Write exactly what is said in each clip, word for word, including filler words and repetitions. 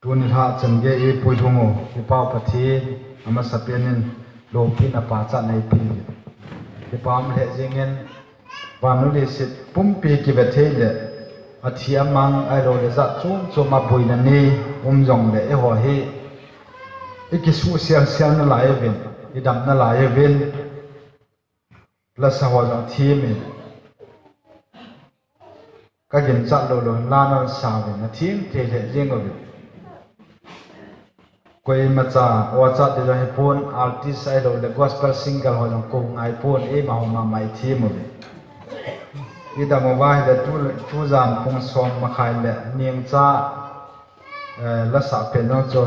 Tuni lha chan gei i puilhung u, i Pau Pathen, amasapen in loupina pachatna i pe. Kipah lheh jingin, vannoi leiset pumpi kive thei le, athi amang ahilou le jat chom chom a boina nei um jong le eiho hi, i kisuhsial sial nalai uvin, i dam nalai uvin, lasa ho jong athem in, ka ginchat lou lou in la nasa uvin, athem thei lheh jing uvin. Koima cha, o cha te jong hipon, artist ahilou le gospel singer ho jong kou ngai pon, eima ho mama i them uvin. I dam uva ahile tu, tujan pung som makhai le ningcha, eh, lasa pen jong chu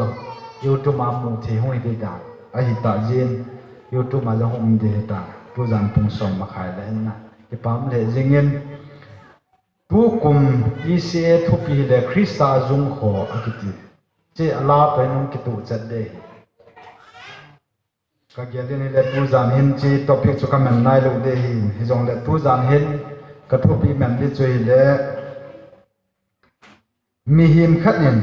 YouTube a mu thei hung hi ding dan. Ahitah jeh in YouTube a jong hung um ding ahitai. Tujan pung som makhai le hin na. Kipah lheh jingin, tukum E C A thupi hile Christa a jung kho akiti. Hiche a la toh hin hung kituh chet ding ahi. Ka gel in hile tujan hin hiche topic chu ka man nailou ding ahi. Hijongle tujan hin ka thupi man ding chu hile, mihem khat in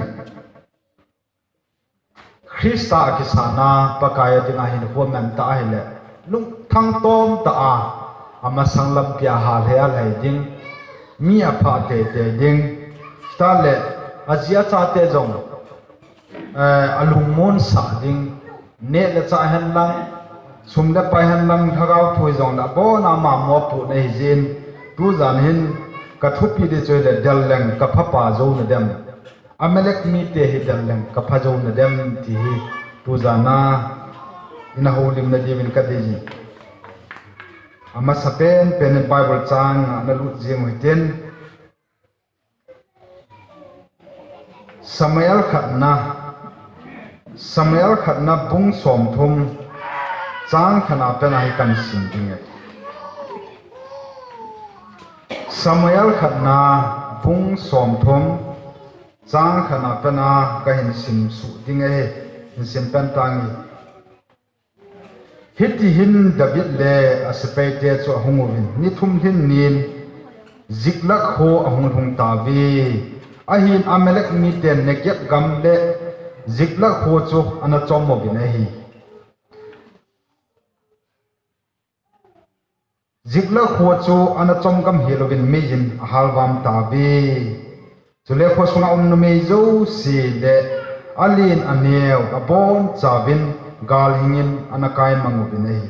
Christa a kisahna Pakai a dinga hinkho man tah ahile, lungthang tom tah a, amasang lampi a hal hei a lhai ding, mi aphah teitei ding, chutah le aji achate jong, eh, alungmon sah ding, neh le chah hen lang, sum le pai hen lang, lhagao thu hijongle abon a ama mopohna ahi jeh in, tujan hin ka thupi ding chu hile, del leng ka phapa jou nadem. Amalek mite hi del leng ka pha jou nadem ti hi tujan a ina houlimna diuvin ka dei jin. Amasapen pen in Bible chang nga na lut jing u hitin. Samuel khatna, Samuel khatna bung somthum chang khatna pen a hi kahin sim ding ahi. Samuel khatna bung somthum chang khatna pen a kahin sim suh ding ahi, hin sim pen tange. Hiti hin David le asepaite chu ahung uvin, ni thum lhin nin Ziklag kho ahung lhung tauve. Ahin Amalek miten Negeb gam le Ziklag kho chu ana chom uvin ahi. Ziklag kho chu ana chom gam hilouvin meiyin ahalvam tauve. Chule kho sunga um numei jouse le alen aneo abonchauvin galhingin ana kaimang uvin ahi.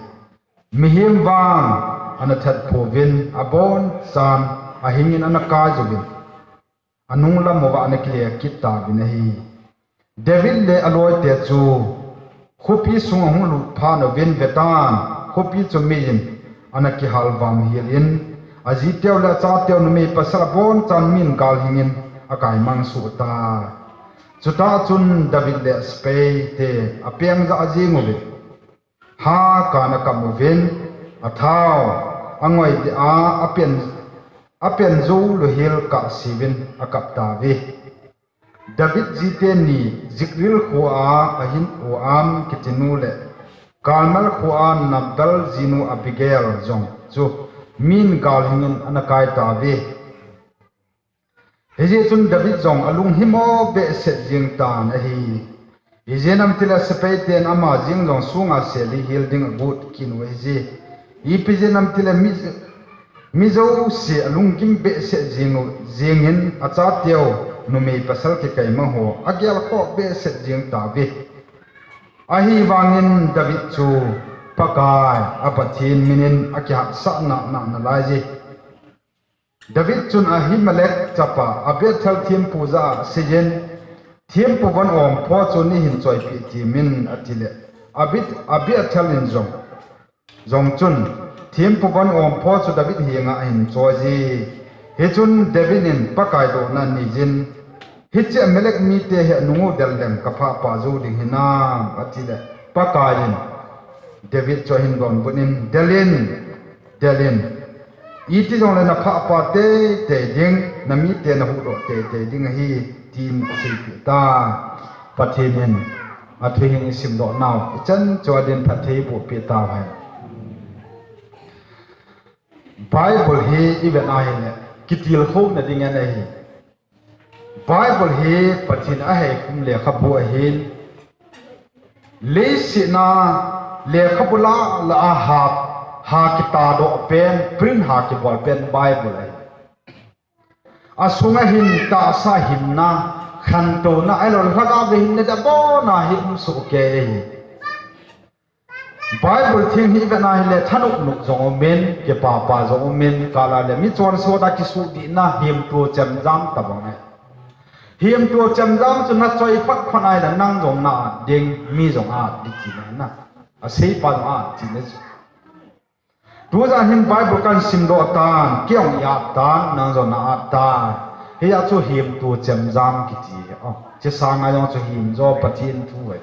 Mihem vang ana that pouvin abonchan ahingin ana kai uvin. Anung lam uva ana kile kit tauvin ahi. David le aloite chu khopi sunga hung lut phat uvin vetan, khopi chu meiyin ana kihalvam hel in, ajiteu le achateu numei pasal abonchan min galhingin akaimang soh tai. Chutah chun David le asepaite apeng jah jing uvin. Hakan akap uvin, athao angoi dia apen, apen jou louhel kahseuvin akap tauve. David jite ni Ziklag khoa Ahinoam kiti nu le Karmel khoa Nabal jinu Abigail jong chu min galhingin ana kai tauve. Hijeh chun David jong alunghimo behseh jeng tan ahi. Ijeh inem itile sepaiten ama jeng jong sunga seli hel ding agot kit u ahi. Ipi jeh inem itile mi, mi jouse alunggim behseh jeng u, jengin achateu numei pasal kikaimang ho agel khoh behseh jeng tauve. Ahivangin David chu Pakai a Pathen minin akihatsah nana nalai je. David chun Ahimelek chapa Abiathar thempu jah a aseiyin, thempu von ompho chu neihin choipeh temin atile, Abit-, Abiathar in jong, jong chun thempu von ompho chu David henga ahin choiye. Hichun David in Pakai dohna aneiyin, hiche Amalek mite hi anung u del leng kaphapa jou ding hinam atile, Pakai in David chu ahin donbut in, del in, del in. Iti jongle naphapa teitei ding, namite nahuhdoh teitei ding ahi, tin aseipeh tai. Pathen in athu hing isimdoh nau ichan chu adin phatthei eiboh peh tauhen. Bible hi ivet ahile, kitilkhouna ding ahi. Bible hi Pathen ahei khum lekhabu ahin, leiset a lekhabu lah lah a ha, ha kitadoh pen, print ha kibol pen Bible ahi. Asunga hin tahsa hinna, khantouna, ahilou le lhagao ve hinna deh abona hi um soh kei ahi. Bible theng hi ivet na hile thanop nop jong umin, kipah pah jong umin, kala le mi chonse ho toh kisuhdihna, himtu chemjam tabang ahi. Himtu chemjam chu nachoi phat phat ahile nang jong na-at ding, mi jong a-at ding tina ahi. Aseipa jong a-at tina chu. Tujan hin Bible kahin simdoh tan, kei jong i-at tan, nang jong na-at tan. Hijeh chun himtu chemjam kiti. Oh, hiche sanga jong chu him jo, Pathen thu ahi.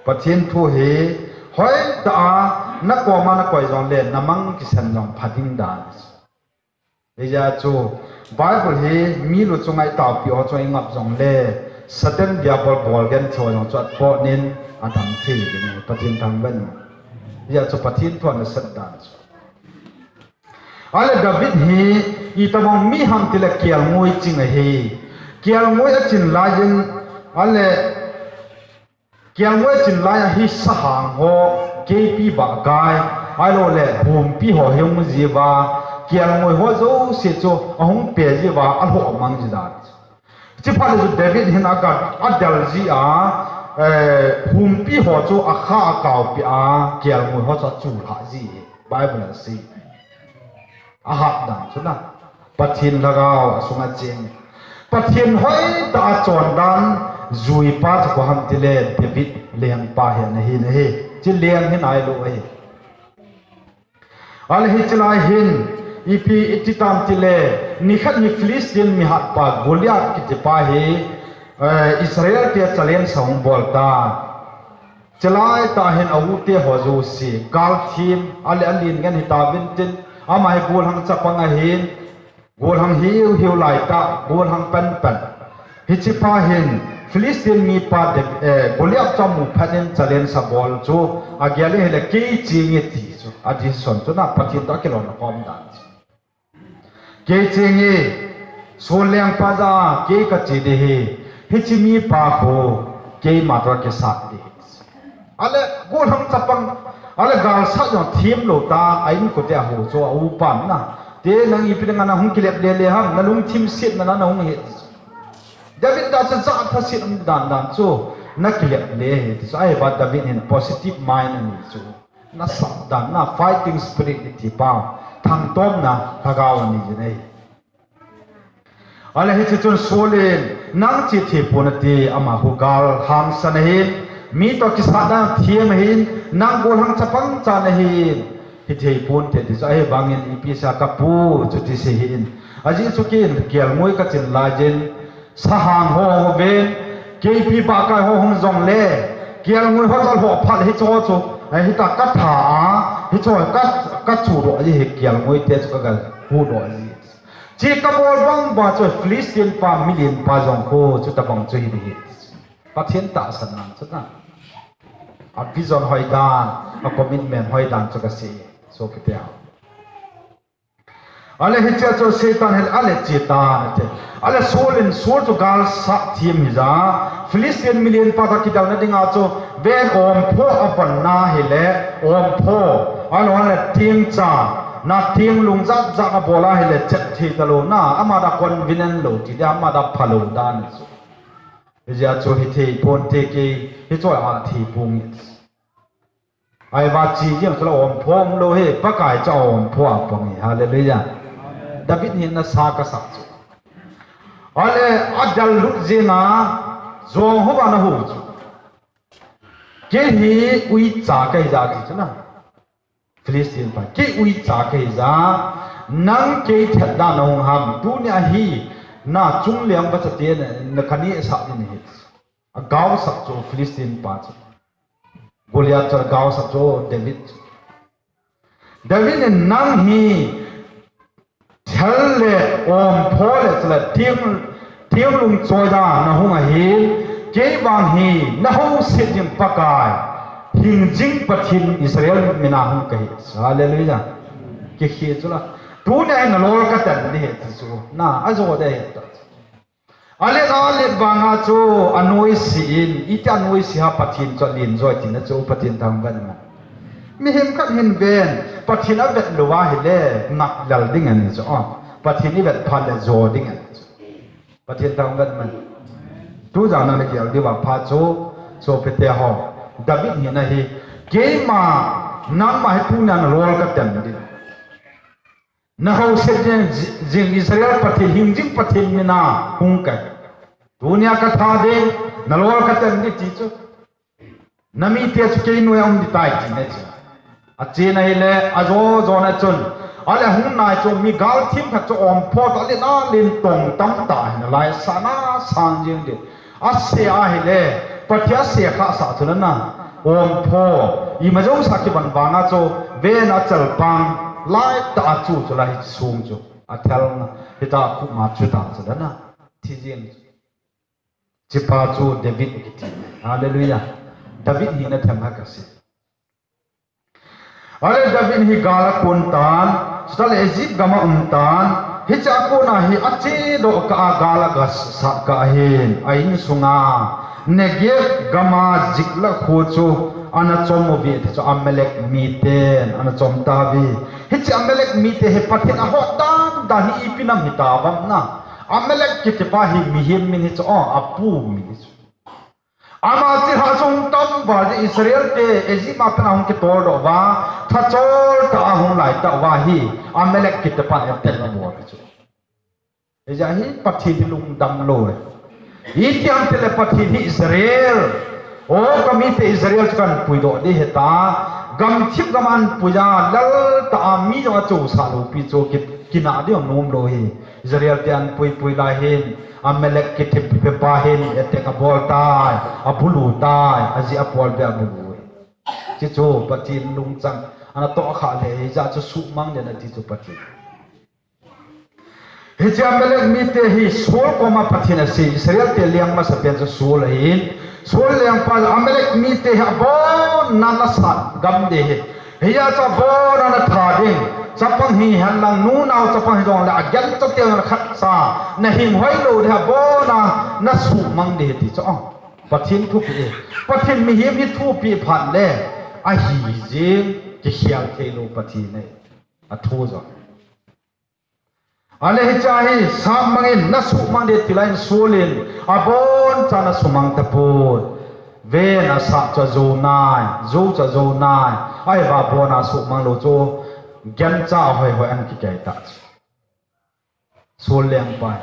Pathen thu hi hoitah a nakoma nakoi jongle namang kisan jong pha ding dan. Hijeh chun Bible hi mi luchunga itaopi ho chunga ingap jongle Satan Diabol bolgenthei ho jong chu atpoh in adam thei ding ahi, Pathen thangvah in. Hijeh chun Pathen thu anasat dan chu. Ahile David hi itobang mi ham tile kelngoi ching ahi. Kelngoi achin laiyin, ahile kelngoi achin laiya hi sahang ho, keipi bahkai, ahilou le humpi ho hi hung jiuva, kelngoi ho jouse chu ahung pe jiuva, alhoh mang ji dan. Chuphat le chu David hin aga, adel jia, eh, humpi ho chu akha akaopi a, kelngoi ho chu achulhah ji hi Bible in asei. Ahat dan chu na, Pathen lhagao asunga cheng. Pathen hoitah a chon dan juipa chu koi ham tile David lengpa hi ana hi, ana hi. Hiche leng hi nailou ahi. Ahile hiche lai hin ipi iti tam tile, nikhat hi Philistine mihatpa Goliath kitipa hi, eh, Israel te challenge ahung bol tan. Chulai tah hin a-u te ho jouse, gal thim, ahile alen ngen hitauvin tin, ama hi golhang chapang ahin, golhang hiu hiu laitah, golhang penpen. Hichepa hin Philistine mipa Dav-, eh, Goliath chu amu phat in challenge abol chu, agel in ahile kei cheng e ti chu, a decision chu na Pathen toh akilom khom dan chu. Kei cheng e, Saul lengpa jah a kei kache ding ahi, hiche mipa khu keima toh kisat ding ahi. Ahile, golhang chapang, ahile galsat jong themlou tah, a inkote aho chu a-upan na. Te nang ipi dinga nahung kilep lele ham, nalungthim setna na nahung hi. David toh chu jah thaset um dan dan chu, nakilep le ahi, ti chu ahi ba David hin positive mind anei chu. Nasat dan na fighting spirit iti pa, thangtomna lhagao anei jin ahi. Ahile hiche chun Saul in, nang che thei pon nate, ama khu gal hangsan ahin, mi toh kisat dan them ahin, nang golhang chapang cha nahin, hithei ponte ti chu ahi vangin ipi sa kapu chuti sei hih in. Ajeh chu kei in kelngoi kachin laiyin, sahang ho hung ven, keipi bahkai ho hung jongle, kelngoi ho chu alhoh phat hicheho chu, eh, hitia katha a, hicheho ka, kachudoh ji hi kelngoi te chu kaga huhdoh ji. Hiche kabol bang bang chu Philistine pa, milenpa jong khu, chutabang chu hi ding ahi. Pathen tahsan nan chu na. A vision hoidan, a commitment hoidan chu kasei, sopite ho. Ahile hichea chu Satan hin ahile che tan ati. Ahile Saul in, Saul chu galsat them hija, Philistine milenpa toh kidelna dinga chu ven ompho abon na hile, ompho, ahilou le tengcha, na tenglung jat jat abol a hile chet thei talou na, ama dia convenient lou ti dia, ama dia phalou dan chu. Hijeh chun hithei ponte kei, hicheho a thei ponge. Ahivang che jeng chule ompho umlou hi, Pakai chu ompho a pang hi. Hallelujah. David hin nasa kasah chu. Ahile adel lut jeng a, jong hou va nahu chu. Kei hi uicha kahi jeh a ti chu na. Philistine pa, kei uicha kahi jeh a, nang kei thet dan nahung ham, tunia hi, na chungleng vachate na, na kanehsah ding nahi. Agaosap chu Philistine pa chu. Goliath chu agaosap chu David chu. David in nang hi thel le ompho le chule teng, tenglung choi dan nahung ahin, kei vang hi nahouset ding Pakai, hingjing Pathen Israel mina hung kahi. Hallelujah. Kikhe chu la. Tunia hi nalol katan ding ahi ti chu. Na, ajo ding ahi ta. Alet alet vanga chu anoise in, iti anoise ham Pathen chu alen joi tina chu Pathen thangvah in. Mihem khat hin ven, Pathen avet lou ahile, ngaklel ding ahi chu. Pathen ivet phat le jo ding ahi chu. Pathen thangvah in. Tujan a nagel diu apha chu, sopite ho. David hi nahi, keima, nangma hi tunia nalol katem ding. Nahaosa jing, jing Israel Pathen, hingjing Pathen mina hung kahi. Tunia katha ding, nalol katem ding ti chu. Namite chu kei noiya um ding tai ti nahi chu. Achen ahile, ajo jo na chun. Ale hung nai chu mi gal thim khat chu ompho ta le na len tong tam ta hi nalai sa na sang jing ding. Ase ahile, Pathen ase khah sah chu lana. Ompho, ima jouse kiban vanga chu, ven a chalpang, lai ta a chu chu la hi sung chu. Athel na, hita khu ma chu ta chu lana. Thi jing. Chipa chu David kiti. Hallelujah. David hi na them ha kasi. Ale David hi gal akon tan, chutah le Egypt gam a um tan, hiche a kona hi achedoh kah a gal aga sat kah ahin, a insunga, Negev gam a Ziklag kho chu ana chom uve ti chu Amalek miten ana chom tauve. Hiche Amalek mite hi Pathen ahot dan dan hi ipi nam hita vem na. Amalek kiti pa hi mihem min hi chu, o, apu min hi chu. Ama chilhah sung tam val ding Israel te Egypt a pat a hung kitol doh uva, thachol tah a hung lai tah uva hi, Amalek kiti pan attack abol hi chu. Hijeh a hi Pathen hi lungdam lou e. Iti ham tile Pathen hi Israel. O, ka mite Israel chu kahin puidoh ding ahi ta. Gamthip gam a ahin pui a, lal tah a mi jong achousah lou pi chu ki, kinah ding nom lou hi. Israel te ahin pui pui lai hin, Amalek kiti pa hin, attack abol tai, abulu tai, ajeh a abol be abulu. Hichu Pathen lungchang, ana toh kha le, hijeh chun suhmang den ati chu Pathen. Hiche Amalek mite hi Saul koma Pathen asei, Israel te leng masapen chu Saul ahin, Saul lengpa Amalek mite hi abon nan asat gam ding ahi. Hijeh chun abon nan atha ding. Chapang hi henlang, nu nao chapang hijongle agencha teu na khatcha, na hing hoi lou ding, abon nan na suhmang ding ahi ti chu. Pathen thupeh e. Pathen mihem hi thupeh phat le, ahi jing, kikhel thei lou Pathen ahi. Athu jong. Ale hiche hi, suhmang in, na suhmang ding ti lai in Saul in, abon chan ana suhmang tapon. Ven asat chu ajo nai, jo chu ajo nai. Ahivang abon a suhmang lou chu, gencha ahoi hoi ahin kikei ta chu. Saul lengpa.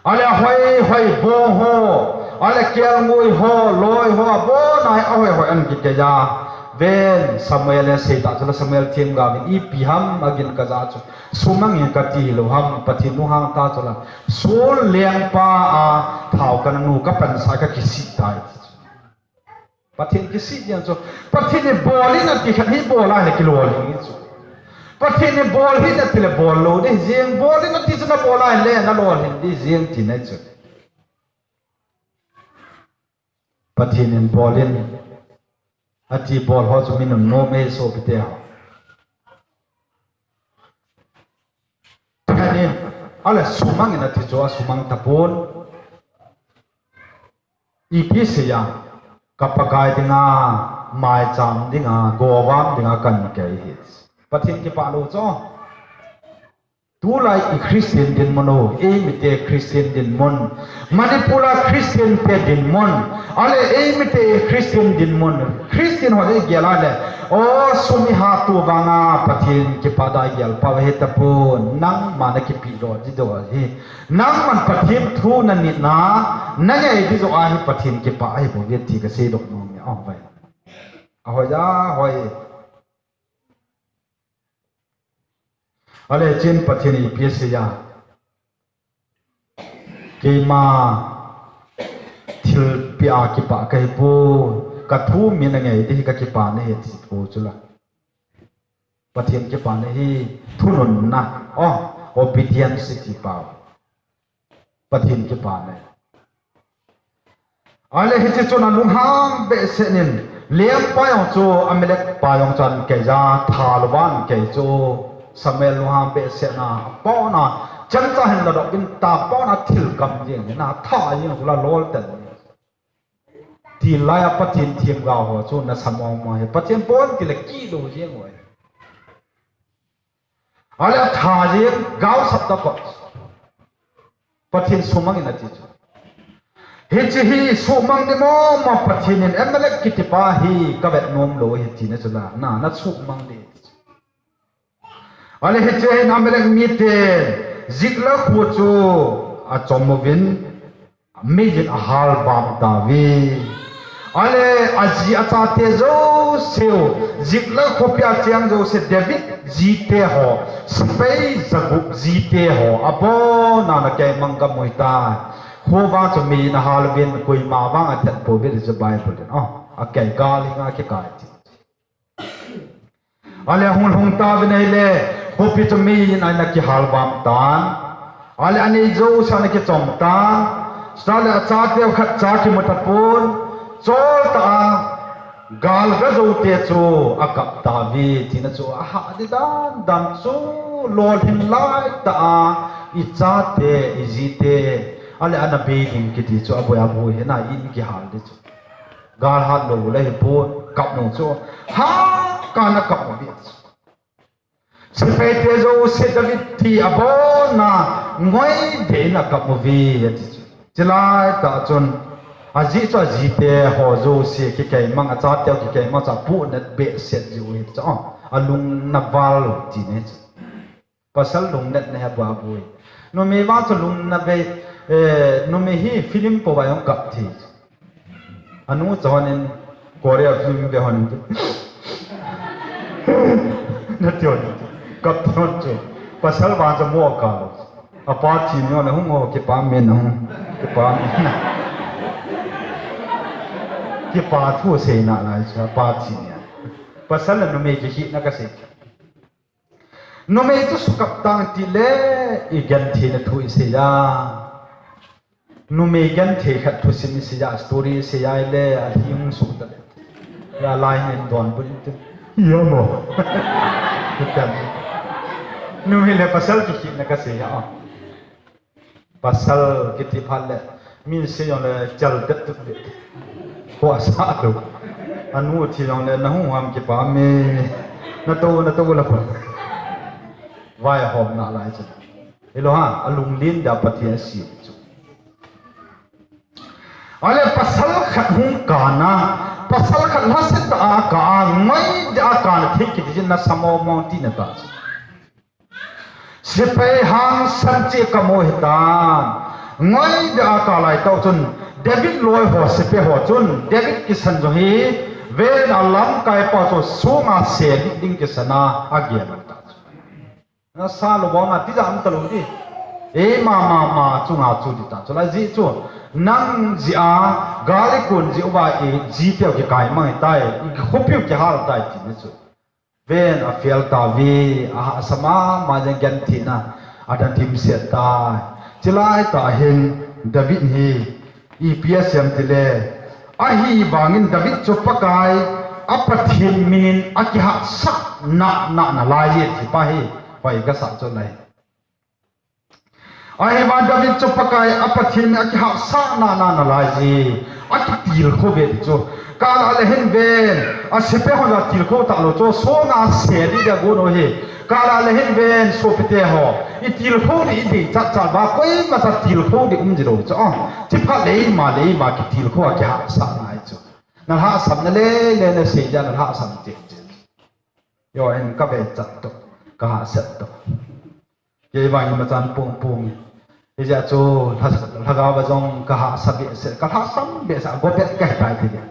Ale ahoi hoi bong ho, ale kelngoi ho, loi ho, abon a ahoi hoi ahin kikei a. Ven, Samuel in asei ta chu la Samuel themgao in ipi ham agin kaja chu. Suhmang in kati lou ham, Pathen lunghang ta chu la. Saul lengpa a thao kana nu kapansa kakisih tai. Pathen kisih ding chu. Pathen in bol in ati khat hi bol a le kilolhing chu. Pathen in bol hih in ati le bol lou ding jeng, bol in ati chu nabol a le nalolhing ding jeng tina chu. Pathen in bol in ati bol ho chu mi nunnom e sopite ho. Pathen in, ale suhmang in ati chu asumang tapon. Ipi asei a, ka Pakai dinga, maicham dinga, govam dinga kahin kei ahi. Pathen kipah lou chu. Tulai i Christian dinmun u, eimite Christian dinmun. Manipur a Christian te dinmun. Ale eimite Christian dinmun. Christian ho igel a le. O, sum ihat u vanga Pathen kipah dan igel pau ahi tapon. Nangma nakipe doh ding doh ahi. Nangman Pathen thu nanit na, nangei ding joh ahi Pathen kipah ahi bou ve ti kasei doh nom e. O, vai. Ahoi a, hoi. Ale chun Pathen in ipi asei a. Keima thilpeh a kipah kahi pon, ka thu mi nangei ding hi ka kipana ahi ti chu la. Pathen kipana hi thununna, o, obedience ti pau. Pathen kipana. Ale hiche chun alunghang behseh in, lengpa jong chu Amalek pa jong chu ahin kei a, tha lou va ahin kei chu, Samuel lunghang behseh na, apona, Chang cha hin na dok in ta pon a thil kam jeng, na tha jeng, la lol ten. Ti lai a Pathen themgao ho chu na sa mong mong hi. Pathen pon ti le kilo jeng ho. Ale a tha jeng, gao sap ta pa. Pathen sumang in ati chu. Hiche hi sumang ni mo mo Pathen in Amalek kiti pa hi ka vet nom lou hi ti na chu la. Na, na sumang ni. Ale hiche hin Amalek mite Ziklag kho chu achom uvin, meiyin ahal vam tauve. Ale aji achate jouse u, Ziklag khopi a cheng jouse, David jite ho, sepai jagup jite ho, abon a na keimang ka mu tai. Kho vang chu meiyin ahal uvin, koima vang athet pouve ti chu Bible in. Oh, akei gal hi nga kikai ti. Ale hung hung tauvin ahile, khopi chu meiyin ana kihal vam tan. Ale anei jouse ana kichom tan. Chule achate u khat cha kimu tapon. Chol ta a, gal ga jote chu akap tauve, tina chu aha di dan dan chu lolhin lai ta a, ichate, ijite, ale ana bei ding kiti chu aboi aboi hi na in kihal di chu. Gal hat lou le hi pon, kap nom chu. Ha, kana kap nom bia. Sepai te jouse David thi abon a ngoi deh in akap uve ati chu. Chulai ta chun aji chu ajite ho jouse kikeimang, achate kikeimang cha pu nat behseh jiu hi chu. Alung na val ti ne chu. Pasal lungnatna hi aboi aboi. Numei vang chu lungna bei, eh, numei hi film po vai hung kap thei. Anu chon in Korea film ve hon. Na ti hon. Kap thei hon chu. Pasal vang chu mo ka lo. Apa thi ni hon hung ho kipa men hung. Kipa men. Kipa thu seina lai chu apa thi ni. Pasal le numei kihina ka sei. Numei chu sukap tang ti le, i gentheina thu i sei a. Numei genthei khat thusim i sei a, story i sei a, i le, a hi hung suk ta le. Ya lai hin don bu in tu. Ya mo. Numei le pasal kihina ka sei a. Pasal kiti phat le, min sei jong le chal det tu le. Ho asa tu. Anu thi jong le, na hung ham kipa me. Na to, na to la pa. Vaihomna lai chu. Ilo ha, alunglen da Pathen asi chu. Ale pasal khat hung kana, pasal khat lhaset a ka, ngoi da kana thei kiti na sa mong mong tina ta chu. Sepai hangsan cheh kamu hitan. Ngoi da a kalai tau chun, David loi ho sepai ho chun, David kisan jong hi, ven a lamkai pa chu sunga seli ding kisan a, agel ta chu. Na sa lo bong a, tija um ta lo di. Eima ma ma chunga chu di ta chu. La ji chu, nang ji a, gal i kun ji uva i, ji teu kikai mang tai, i khopiu kihal tai ti ni chu. Ven a fel tauve, a hahsa mama jeng gentheina, a dan dimset tai. Chulai ta hin David hi, ipi asei em tile, ahivangin David chu Pakai, a Pathen minin akihahsatna, na, na, nalai e ti pa hi, hoi kasah chu lai. Ahivang David chu Pakai a Pathen a kihahsatna na nalai ji. Akitilkhou ve ti chu. Kala le hin ven, a sepai hon la tilkhou talou chu, songa seli dia gon u hi. Kala le hin ven, sopite ho. I tilkhou di i dei chat chat ba, koima cha tilkhou di um ji lou chu. Oh, chi phat le ima le ima kitilkhou a kihahsatna hi chu. Na lhahsamna le, le na sei dia na lhahsam cheh cheh. Yo, en ka ve chat to, ka hahsat to. Kei vang ima chan pung pung. Hijeh chun lha, lhagao va jong ka hahsa behseh, ka lhahsam behseh, go bet ka hitai ti dia.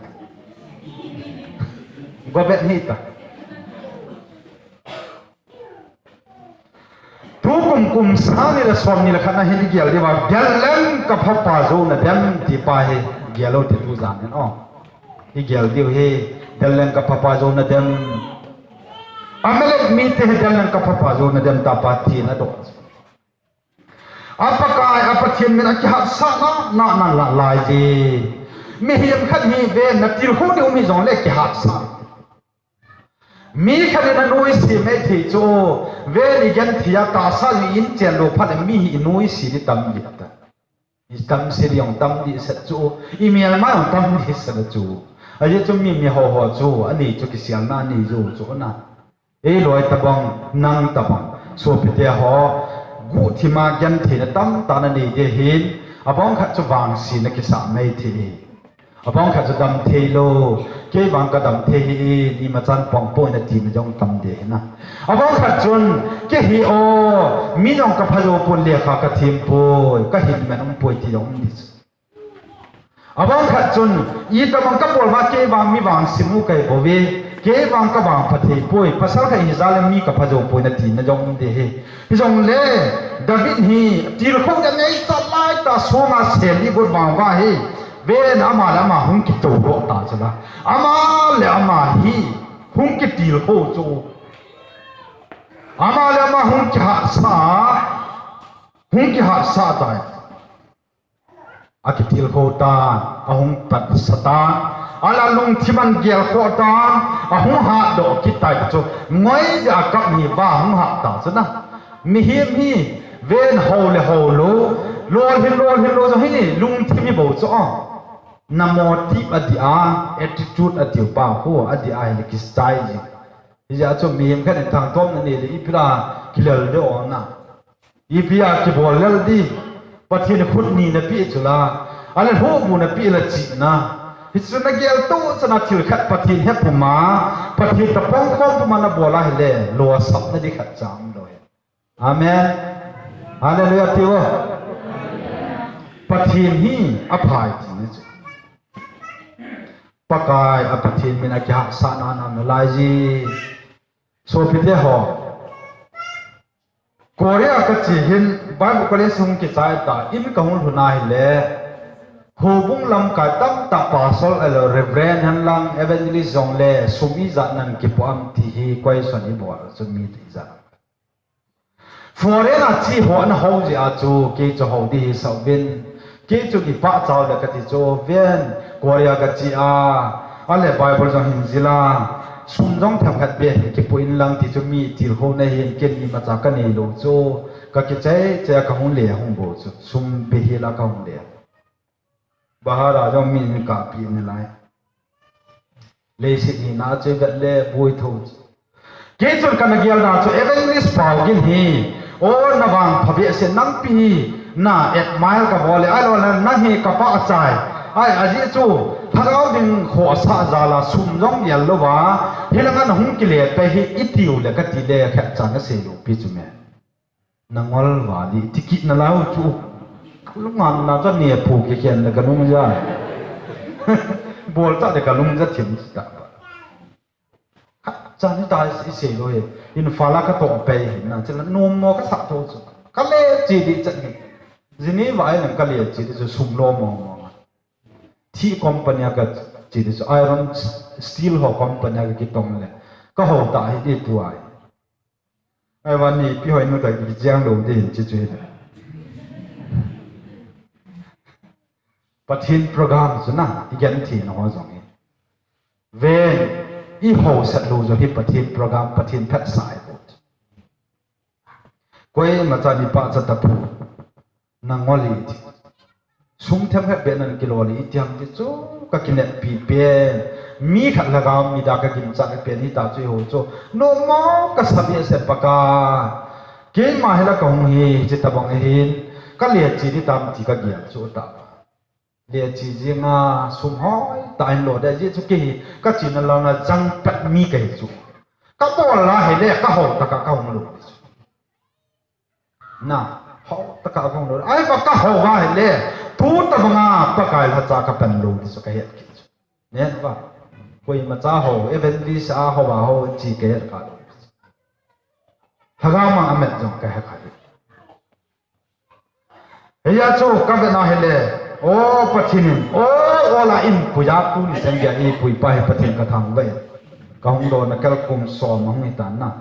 Go bet hita. Tukum kum sang ni le som ni le khat na hin i gel diu va, Del leng ka phapa jou na dem ti pa hi gel o ti tu jan hin o. I gel diu hi, Del leng ka phapa jou na dem. Amalek mite hi Del leng ka phapa jou na dem ta pa thina doh. A Pakai, a Pathen min a kihahsatna, na, na, na, lai ji. Mihem khat hi ven na tilkhou di um hi jong le kihahsa. Mi khat in anoise mai thei chu, ven i genthei a tahsa jong i in chen lou phat le mi hi i noise di tam di ta. I tamse di jong tam di set chu, i melma jong tam di set chu. Ajeh chu mi, mi ho ho chu, anei chu kiselna anei jou chu na. Ei loi tabang, nang tabang. Sopite ho, guhthima gentheina tamtah nanei di hin, abang khat chu vangsetna kisah mai thei. Abang khat chu dam thei lou, kei vang ka dam thei hi, ima chan pang poi nati na jong tam di hin na. Abang khat chun, kei hi o, mi jong ka pha jou pon lekha ka them poi, ka hin men um poi ti jong um di chu. Abang khat chun, itabang ka bol uva kei vang mi vangset u kahi bouve, kei vang ka vangpha thei poi, pasal khat hi jal le mi ka pha jou poi nati na jong um di hi. Hijongle, David hi, tilkhou anei chat lai tah sunga sel i got vang uva hi, ven ama le ama hung kitou doh ta chu la. Ama le ama hi, hung kitilkhou chu. Ama le ama hung kihahsa, hung kihahsa tai. Akitilkhou tan, ahung patsa tan, alah lungthim ahin gelkhoh tan, ahung hatdoh kit tai chu, ngoi dia kap ni va hung hat ta chu na. Mihem hi, ven ho le ho lou, lol hin lol hin lou jong hi, lungthim hi bou chu a. Na motive adih a, attitude atiu pa khu, adih a hile kisai ji. Hijeh a chu mihem khat in thangthom nanei le ipi la kilel de o na. Ipi a kibol lel di, Pathen khut ni napeh chu la, ale lhubu napeh la chihna. Hichu nagel tou chana thil khat Pathen he puma, Pathen tapong khom puma nabol a hile, losapna di khat cha um lou hi. Amen. Hallelujah ti o. Pathen hi aphai ti na chu. Pakai a Pathen min a kihahsatna na nalai ji. Sopite ho. Korea kache hin Bible College hung kichai ta, in kahung lhun a hile, houbung lamkai tamtah pastor, alo, reverend, henlang evangelist jong le sum ijat nan kipoh am ti hi question ibol chu mi ijat. Foreign a che ho ana hou jeh a chu kei chu hou di hi sauvin, kei chu kipah chau le kati chu ven, Korea kache a, ale Bible jong hin jil a, sum jong themkhat beh hin kipoh in lang ti chu mi tilkhou na hin ken imacha kanei lou chu, kakichai chai a kahung le hung bou chu, sum beh hi la kahung le. Bahara jong mi in kapeh nalai. Leiset hina chu vet le boi tho chu. Kei chun kana gelna chu evangelist Paugin hi, o, navangpha behseh nangpi hi, na admire kabol le, ahilou le nang hi kapah chai. Ai, ajeh chu, lhagao ding khohsah jal a sum jong gel louva, hilanga nahung kile pai hi itiu le kati le khatcha nasei lou pi chu me. Nangol vale, ti kit nalai u chu. Kalunga na chu nepo kikhen le kalung ja. Bol ta le kalung ja thim ta. Khatcha ni ta isei lou hi. Imphal a katoh pai hi na, chule nommo kasah tho chu. Kale che di chan hi. Geneva a lang kale che di chu sum lou mo mo. Thih company a kache di chu, iron steel ho company a kakitong le. Kahou ta hi di tua hi. Ahivangin ipi hoi nu ta kijang lou ding chu chu hi. Pathen program chu na, igenthei na ho jong hi. Ven, ihou sat lou jong hi Pathen program, Pathen phatsah ahi bou. Koima chan ipachat tapou. Nangol e ti. Sum themkhat beh nan kilo le iti ham ti chu kakineppi pen. Mi khat lhagao mida kaginchat pen hita chu eiho chu. Nommo kasa behseh Pakai. Keima hi la kahung hi, hiche tabang ahin. Kale che di tam ti kagel chu ta. Le che jing a sum hoitah in lo de, ajeh chu kei hi kachena langa jangpat mi kahi chu. Kabol a hile kahou tah a kahung lou di chu. Na, hou tah a kahung lou. Ahivang kahou a hile, tu tabanga Pakai lhacha kapan lou di chu kahet kit chu. Nen va. Koimacha hou, evangelist a hou a hou che kahet kha lou. Lhagao mang amet jong kahe kha di. Hijeh chun kavet na hile, o Pathen in, o, o la in puija tuni chan geiya eipui pa hi Pathen kathangvah e. Kahung donna kal kum som ahung hitan na.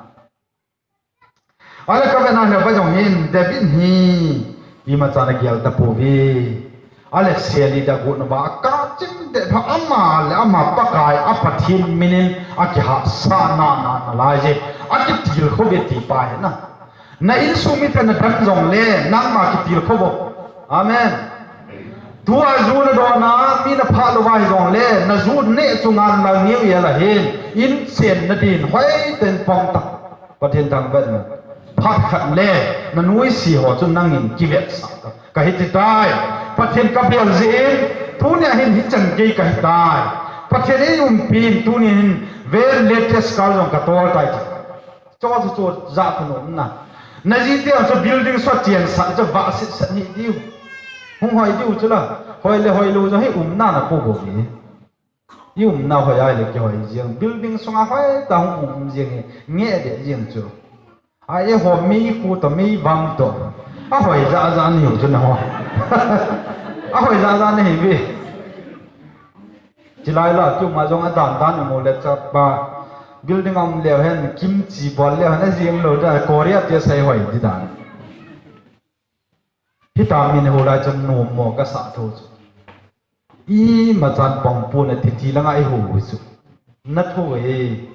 Ale kavet na hile va jong hin, David hi, imacha nagel tapouve. Ale seli da got na ba, kachim Te pha ama le ama Pakai a Pathen minin akihahsa na na na lai je. Akitilkhou ve ti pa hi na. Na insung mite na dam jongle, nangma kitilkhou vo. Amen. Tua ju na dona, mi na phah louva hi jongle, na ju neh chunga na lal niu ya la hin, in chen na din, hoi ten pong ta. Pathen thangvah in. Phat khat le, na nuisat ho chu nangin kivetsah ta. Ka hiti tai. Pathen ka bel jin, tunia hin hichan gei ka hitai. Pathen eiumpin, tunia hin, very latest kal jong ka tol tai. Cho chu chu ja ka nom na. Na jite chu building so chen sa chu va sit sat ni diu. Hung hoi diu chu la. Hoi le hoi lou jong hi umna na ko bo ni. I umna hoi ai le kihoi jeng. Building sunga hoi ta hung um jeng hi. Nge de jeng chu. A e ho mi ku to mi vam to. A hoi ja ja ni hu chu na ho. A hoi ja ja ni hi vi. Chilai la, tu ma jong a dan dan mo le cha pa. Building am le hen kimchi bol le hen a jing lo da Korea te sai hoi di dan. Hita min ho lai chun nom mo ka sa tho chu. Ima chan pang pu na titi langa i ho chu. Na tho e.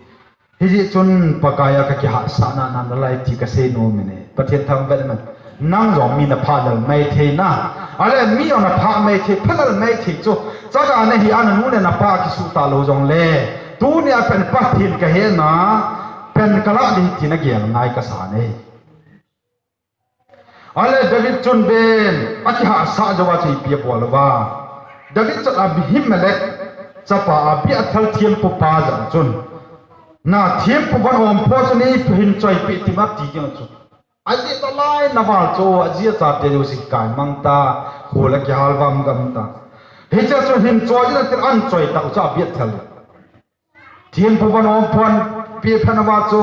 Hijeh chun Pakai a ka kihahsa na na na lai ti ka sei nom e. Pathen thangvah in. Nang jong mi na phah lal mai thei na. Ale mi jong na phah mai thei, phah lal mai thei chu. Chaga na hi a na nu le na pa kisuh ta lou jongle. Tunia pen Pathen ka he na. Pen ka la ding ti na gel ngai ka sa ne. Ale David chun ven, akihahsa jouva chu ipi abol uva. David chun Abimelech chapa Abiathar thempu pa jong chun. Na thempu van om pho chun ipi hin choipeh tim ati jeng chu. Ajeh chu lai na val chu, ajeh chate jouse kai mang ta, khol a kihal vam gam ta. Hiche chu hin choi na tin an choi tau chu Abiathar. Thempu van om pho an peh phat uva chu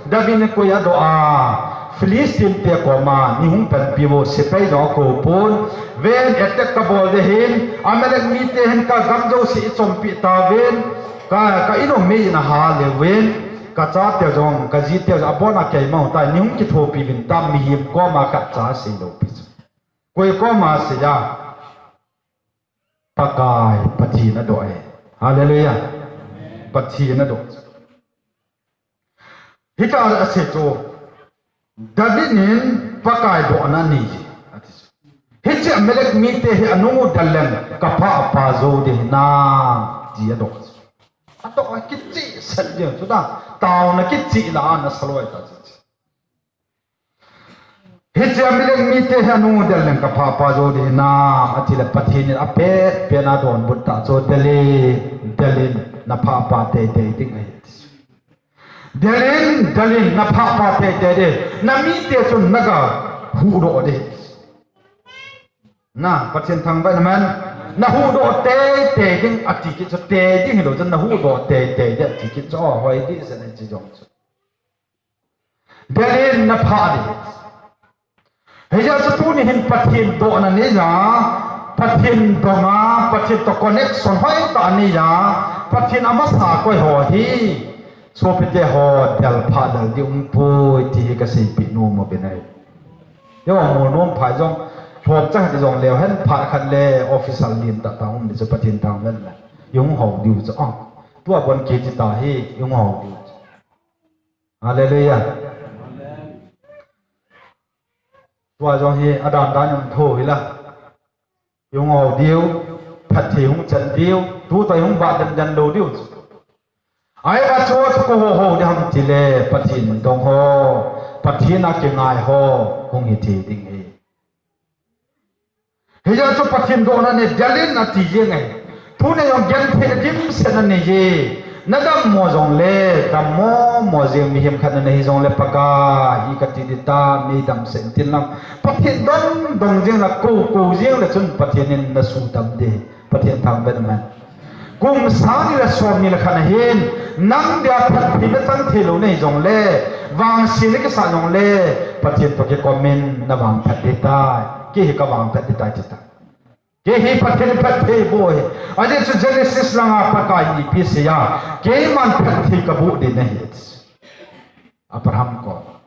David in koi adoh a, Philistine te koma nei hung panpi uvo, sepai jong akou pon, ven attack ka bol ding ahin, Amalek mite hin ka gam jouse i chompeh tauvin, ka, ka in u mei in ahal le uvin, ka chate jong, ka jite jong abon a keima hung tai, nei hung kithopi uvin tia mihem koma khatcha asei lou pi chu. Koi koma asei a. Pakai, Pathen adoh e. Hallelujah. Pathen adoh. Hita asei chu, David in Pakai dohna anei e, ati chu. Hiche Amalek mite hi anung u deleng, ka pha apa jou ding hinam, ti adoh chu. Adoh a kichehsel ding chu ta, taona kicheh la ana sa loi ta chu. Hiche Amalek mite hi anung u deleng ka pha apa jou ding hinam, ati le Pathen in apet pet na donbut ta chu, del in, del in, na pha apa teitei ding ahi. Del in, del in, na pha apa teitei ding, na mite chun na ga huhdoh ding. Na, Pathen thangvah in amen. Na huhdoh teitei ding ati kit chu, tei ding hilou chun na huhdoh teitei ding ati kit chu, o, hoi ding se na chi jong chu. Del in na pha ding. Hijeh chun tuni hin Pathen dohna nei a, Pathen dong a, Pathen toh connection hoitah nei a, Pathen amasa koi ho hi, sopite ho, del pha del ding umpoi ti hi ka seipeh nom uvin ahi. Eiho mol nom phai jong, lhom chang hiti jong leu hen phat khat le official lentah tah um ding chu Pathen thangvah in. I hung hou diu chu, a. Tua bon kiti ta hi, i hung hou diu chu. Hallelujah. Tua jong hi adan dan in tho hi la. Hung hou diu, phatthei hung chan diu, tuta hung bah den den lou diu. Ahivang chu chu koi ho ho ding ham tile, Pathen dong ho, Pathen a kingai ho, hung hi thei ding ahi. Hijeh chun Pathen dohna nei, del in ati jeng ahi. Tuni jong genthei dimset na nei e. Na dammo jongle, dammo mo jeng mihem khat na nei jongle, Pakai, hi kati ding tam, nei damsel in tin lang. Pathen dong dong jeng le, kou kou jeng le chun Pathen in na sudam ding. Pathen thangvah in amen. Kum sang ni le som ni le khat na hin, nang dia phatthei na chang thei lou na hi jongle, vangset na kisa jongle, Pathen toh kikom in na vangphat ding tai. Kei hi ka vangphat ding tai ti tai. Kei hi Pathen phattheiboh ahi. Ajeh chu Genesis langa Pakai in ipi asei a, keiman phatthei ka boh ding nahi. Abraham koma.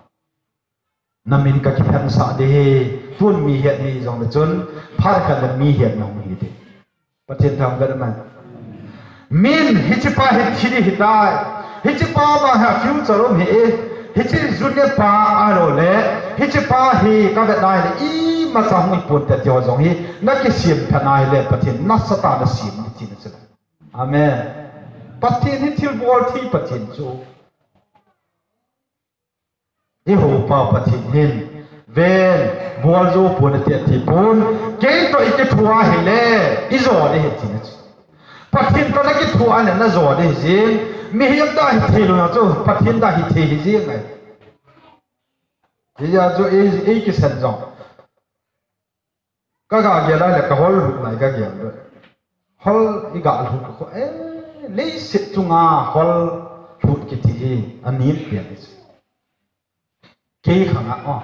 Na min ka kiphatsah ding ahi, tun mi het ni jongle chun, phat khat le mi het na hung hi ding. Pathen thangvah in amen. Min, hichepa hi thi ding ahitai. Hichepa ma hi future um ahi. Hiche junior pa ahilou le, hichepa hi kavet nai le, imacha hung hipon te ti ho jong hi, nakisem phat nai le, Pathen nasatah a nasem ding tina chu. Amen. Pathen hi thilbol thei Pathen chu. I houpa Pathen hin, ven, bol jou pon ati, ati pon, kei toh i kithoa ahile, i jo ding ahi tina chu. Pathen toh na kithoa ahile na jo ding ahi jing, mihem da hithei lou chu, Pathen da hithei ahi jing ahi. Hijeh chun ei, ei kisan jong. Ka ga gel a le ka hol lhut nai ka gel le. Hol i ga lhut ko, eh, leiset chunga hol lhut kiti hi, a nin pian hi. Kei khang a, oh.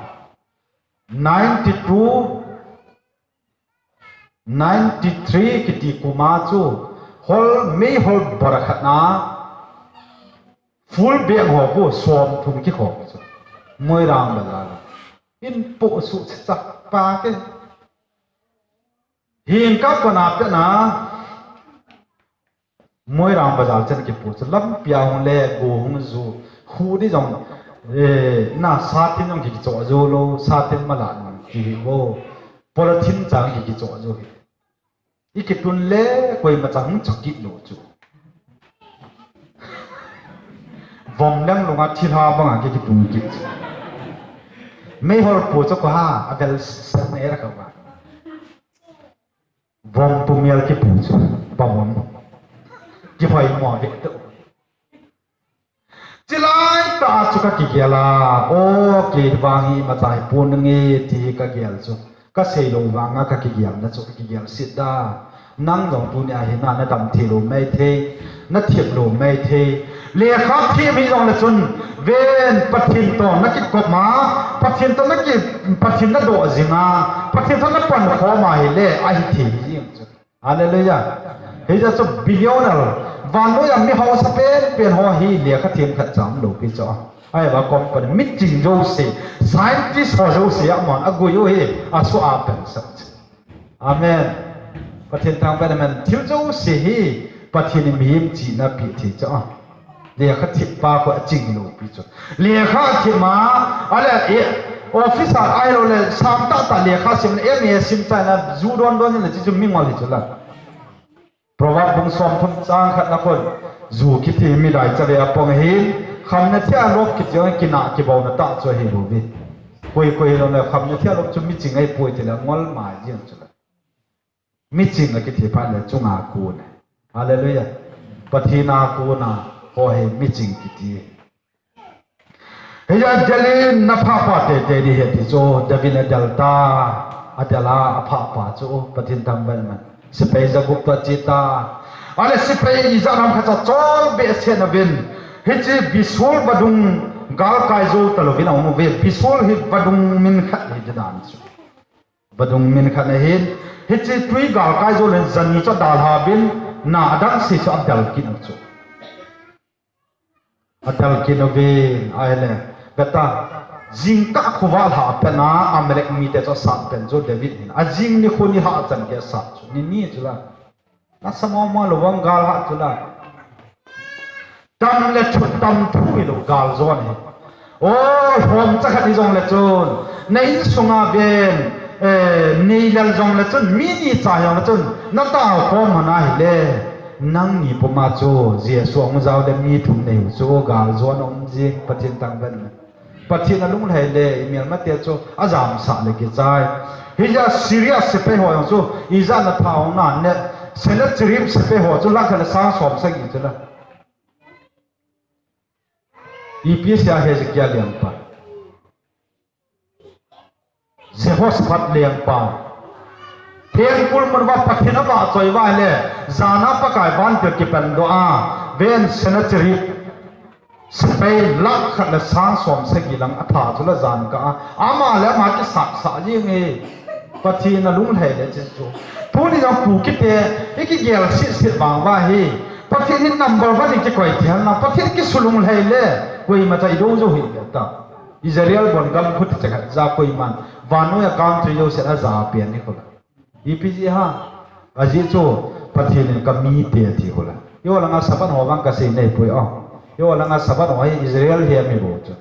Ninety-two, ninety-three kiti kum a chu, hol, meihol bora khat na, full bag ho ko, som thum kikhom chu. Moirang bazar. In po su chak pa ke. Hing ka kona pe na. Moirang bazar chen kipu chu lampi a hung le go hung ju. Khu di jong, eh, na satin jong kicho ju lou, satin mala nang ki hi go. Polythene chang kicho ju hi. I kitun le koima cha hung chakit lou chu. Vom leng lunga thilha banga ki, kitun kit chu. Meihol pu chu ko ha, a bel sa ne ra ka ba. Vom pu mial kipu chu, pa vom. Kihoi mo ve tu. Chilai ta chu ka kigel a, o, kei vang hi imacha hipon nge ti ka gel chu. Ka sei lou vanga ka kigel na chu, ka kigel sit da. Nang jong tunia hi na, na dam thei lou mai thei, na thip lou mai thei. Lekha thip hi jong le chun, ven Pathen toh na kikop ma, Pathen toh na ki, Pathen na doh jing a, Pathen toh na pan khom a hile, ahi thei jing chu. Hallelujah. Hijeh chun billionaire, vannoi a mi hausa pen pen ho hi lekha them khat cha um lou pi chu. Ahivang company, miching jouse, scientist ho jouse, amahon agui u hi, asoh a pen sah chu. Amen. Pathen thangvah in amen. Thil jouse hi Pathen in mihem chihna pi thei chu. Lekha thip pa khu aching lou pi chu. Lekha thip ma, ale, e, officer ahilou le, sang tahtah lekha sim le, M A sim chai na, ju don don le, chu chu mingol hi chu la. Proverb bung somthum chang khat na khun, ju kiti hi midai chave a pang ahin, khamna thia lop kiti jong kinah kibouna tah chu ahi bouve. Koi koi hilou le, khamna thia lop chu miching ahipoi ti le, ngol mai jeng chu la. Miching akiti phat le chunga kon e. Hallelujah. Pathen a kona ho hi miching kiti. Hijeh a delin na phah pah teitei ding ahi ti chu, David in adel ta, adel a, aphah pah chu, Pathen thangvah in amen. Sepai jagup toh ache ta. Ale sepai ijat ham khat cha chol behseh na uvin. Hiche Bishur vadung galkai jou talouvin aum uve. Bishur hi vadung min khat ahi ti dan chu. Vadung min khat ahin, hiche twi galkai jou le jani chu adalha uvin, na adang se chu adel kit u chu. Adel kit uvin, ahile, beta, jingkah khovah lhah pet na, Amalek mite chu asat pen chu David hin. Ajing nikho nilhah chan gei asat chu, ni ni chu la. Nasa mama lou vang gal hat chu la. Tam le thut tam thu hilou gal jon hi. O, hom cha khat hi jong le chun. Na insunga ven, eh, neilel jong le chun, mi ni cha jong le chun. Na tao khom hon ahile. Nangni puma chu, Jesu ahung jao le mi thum nei u chu, gal jon um jing, Pathen thangvah in. Pathen alunglhai le, i melmate chu ajamsah le kichai. Hijeh a Syria sepai ho jong chu, ijat na thaona ne, Sennacherib sepai ho chu lakh khat le sang som sagi chu la. Ipi sia Hezekiah lengpa. Jehoshaphat lengpa. Themgol mun uva Pathen avahchoi uva ahile, jana Pakai vantil kipan doh a, ven Sennacherib. Sepai lakh khat le sang som sagi lang atha chu la jan kah a. Ama le ama kisat sah jing e. Pathen alunglhai le chu chu. Tuni jong Kukite, i kigel sit sit vang uva hi. Pathen hi number one i kikoi thei hel na. Pathen kisulunglhai le. Koima cha i do jou hi ta. Israel bon gam khu ti cha khat ja koiman. Vannoi a country jouse a ja pen ni khu la. Ipi jeh ham, ajeh chu Pathen in ka mite ati khu la. Eiho langa Sabbath ho vang kasei nahi poi o. Eiho langa Sabbath ho hi Israel hi ami bou chu.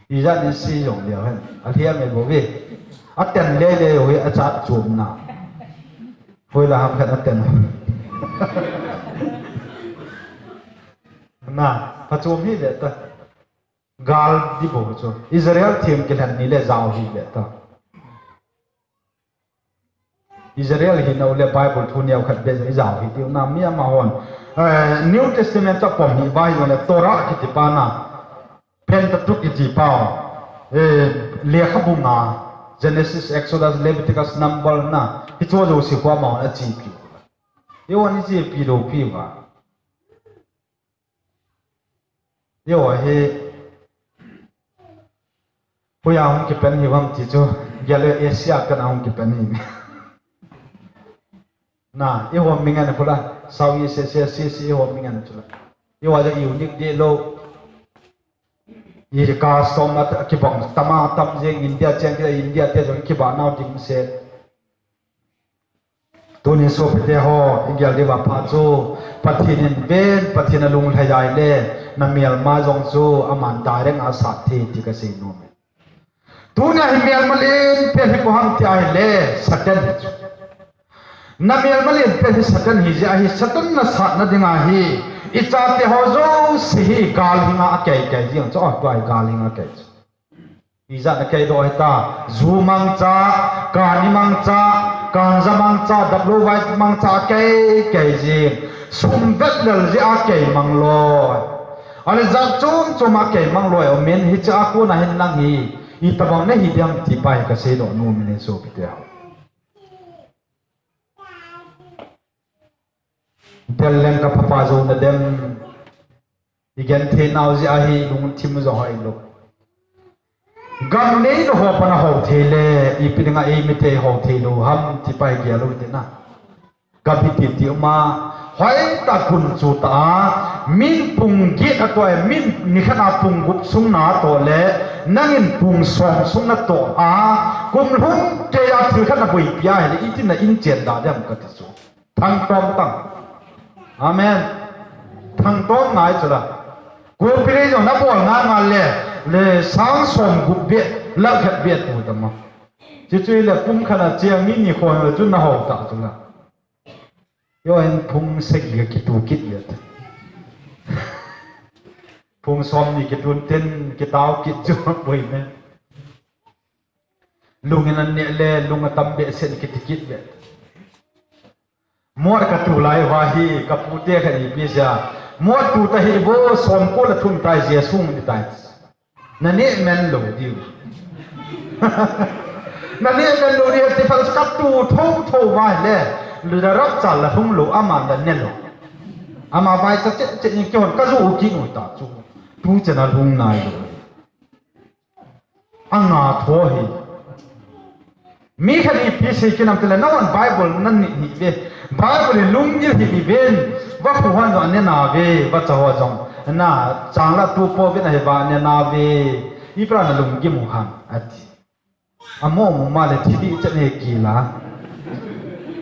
Ijat in sei jong leu hen. Alhi ami bou ve. Aten lele u hi achat chom na. Hoilah ham khat aten. Na, phachom hi ve ta. Gal di bou chu. Israel thim kilhen ni le jao hi ve ta. Israel hina u le Bible thu neo khat beh jong ijao hi tiu na mi amahon. Eh, New Testament chu apom hi ba hi jong le Torah kiti pa na. Pentateuch kiti pa. Eh, lekhabu nga. Genesis, Exodus, Leviticus, Number na. Hichu jouse khu amahon achepi. Eiho ni chepi lou pi va. Eiho hi, hoiya hung kipan hiu ham ti chu, gel le Asia pen a hung kipan hi. Na, eiho mi ngen khu la, Southeast Asia, C C eiho mi ngen chu la. Eiho le unique deh lou. I custom a kibang tam a tam jeng India cheng kit a India te jong kibang nau ding se. Tuni sopite ho, i gel diu va pha chu, Pathen in ven, Pathen a lunglhai jeh le, na melma jong chu, aman direct a sat thei ti kasei nom e. Tuni a hi melma len pen hi koi ham ti ahile, Satan hi chu. Na melma len pen hi Satan hi jeh a hi, Satan na satna ding a hi, i chate ho jouse hi gal hing a akei kei jing chu, oh, tua hi gal hing a kei chu. Ijat a kei doh hita, ju mangcha, kani mangcha, ganja mangcha, daplou vai mangcha kei kei jing, sum vet lel jeh a kei mang lou. Ale jat chom chom a kei mang lou, amen hiche a kona hin nang hi, itobang nahi diam ti pa hi kasei doh nom in sopite ho. Del leng ka phapa jou na dem. I genthei nau jeh a hi lungthim jong hoi lou. Gam neina ho pan a hou thei le, ipi dinga eimi te hou thei lou ham ti pa hi gel u hite na. Gam hi titi um a, hoitah gun chu ta a, min pung get a toh e, min nikhat a pung gup sung natoh le, nangin pung som sung natoh a, kum lhung kei a thil khat naboipi a hile, iti na in chen da dem kati chu. Thangtom tang. Amen. Thangtom ngai chu la. Cooperation nabol ngai ngal le, le sang som gup beh, lakh khat beh tu tama. Chuchu le kum khat a cheng ni ni khon le chu nahou ta chu la. Eiho hin phung sagi kitu kit le. Phung som ni kitun tin kitau kit chu boi me. Lung in an neh le, lung atam behseh in kiti kit le. Mot katu lai uva hi, kapu te khat ipi sia. Mot tu ta hi vo, som ko la thum tai, Jesu ni tai. Na neh men lou diu. Na neh men lou diu, ti pha katu tho tho uva le. Lu da rap cha la hung lou, ama la ne lou. Ama vai cha che che in kihon ka ju u ki nu ta chu. Tu che na lung nai lou. Anga tho hi. Mi khat ipi sei kinam tile, nahon Bible nan nit nit ve. Bible in lunggil hi iven. Vakhu hon jong anena ve, vacha ho jong. Na, chang la tu po vin ahi va anena ve. Ipi a na lunggim u ham, ati. Amo mo ma le thi di chat ne kila.